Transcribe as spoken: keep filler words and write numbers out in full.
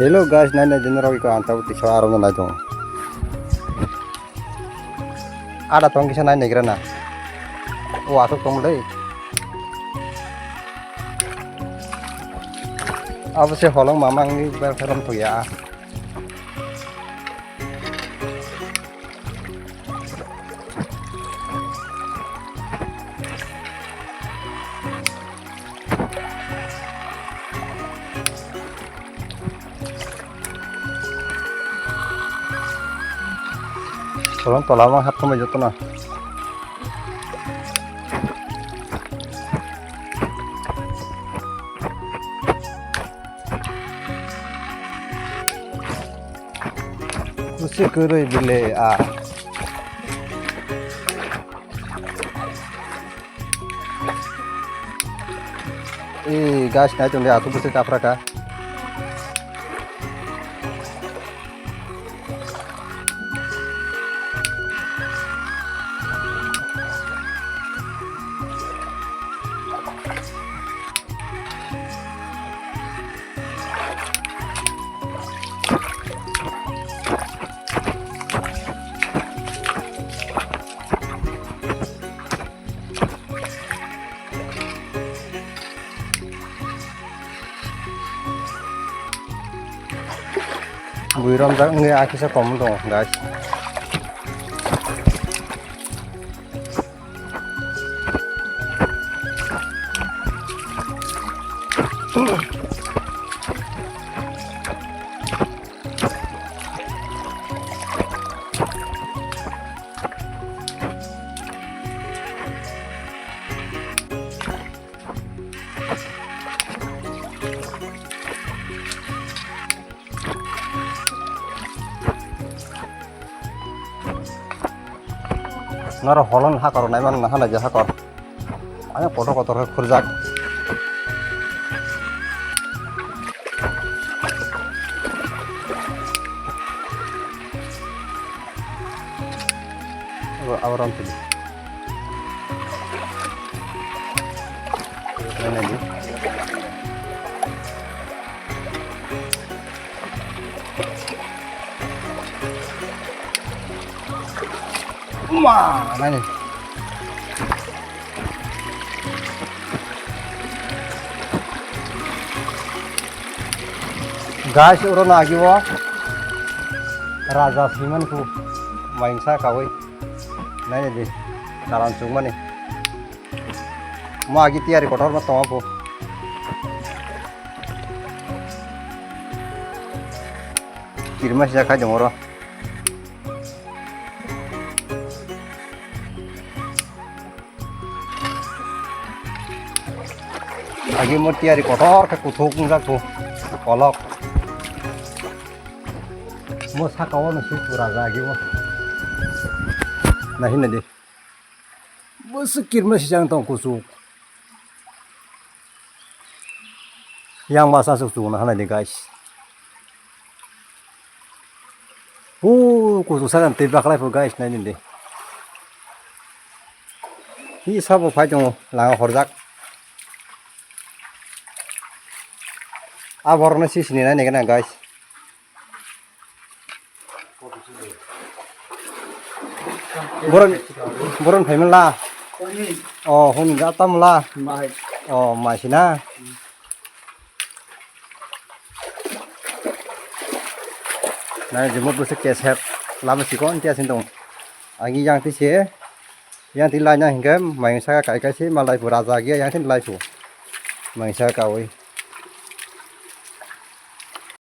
Hello guys, nai nai din rok iko ang tabuk tisa aro nai tongo. Ada tong kisa nai nai gra na. O asuk tong dei. Abo se holong mamang ni bar karam to ya. Kolom tola ma hap khamai joto na. Kusi kwrwi bile a. Ee, guys, nai tong di, aku bwswk kaphra kha. Bui romjak wngwi a kisa kom tongo, guys. Norok holon hakor naiman naha naija hakor. Ano kotor kotor khe khurjak. Abo, abo rom sidi. Nai nai di. Ma, nai nai. Guys, oro nagi o raja siman ku maingsa kawi nai di kalan chukmani. Mo agi tiyari kotor ma tongma po. Kirima sijak khai jong oro. Agi mo tiyari kotor khe kuthuk wngjak bo kolok. Mo saka o no swi pura ja agi o. Nahi nai di. Bo se kirma sijak tong kuchuk. Yang masa suk chuk na hanai di guys. Hu, kuchuk sagan twi baklai pho guys, nai nini. Hi sabo phai tongo, lama horjak. A borokno sisini nai nai gana guys. Boron, boron phaimala. O, hwn ga tamla. O, maisina. Nai jemot bwswk keser lama chikon tiya sin tong. Agi yang ti se, yang ti lai na hingke maing saka kai kai se malai pura ja gia yang tin lai pu. Maing saka kawi.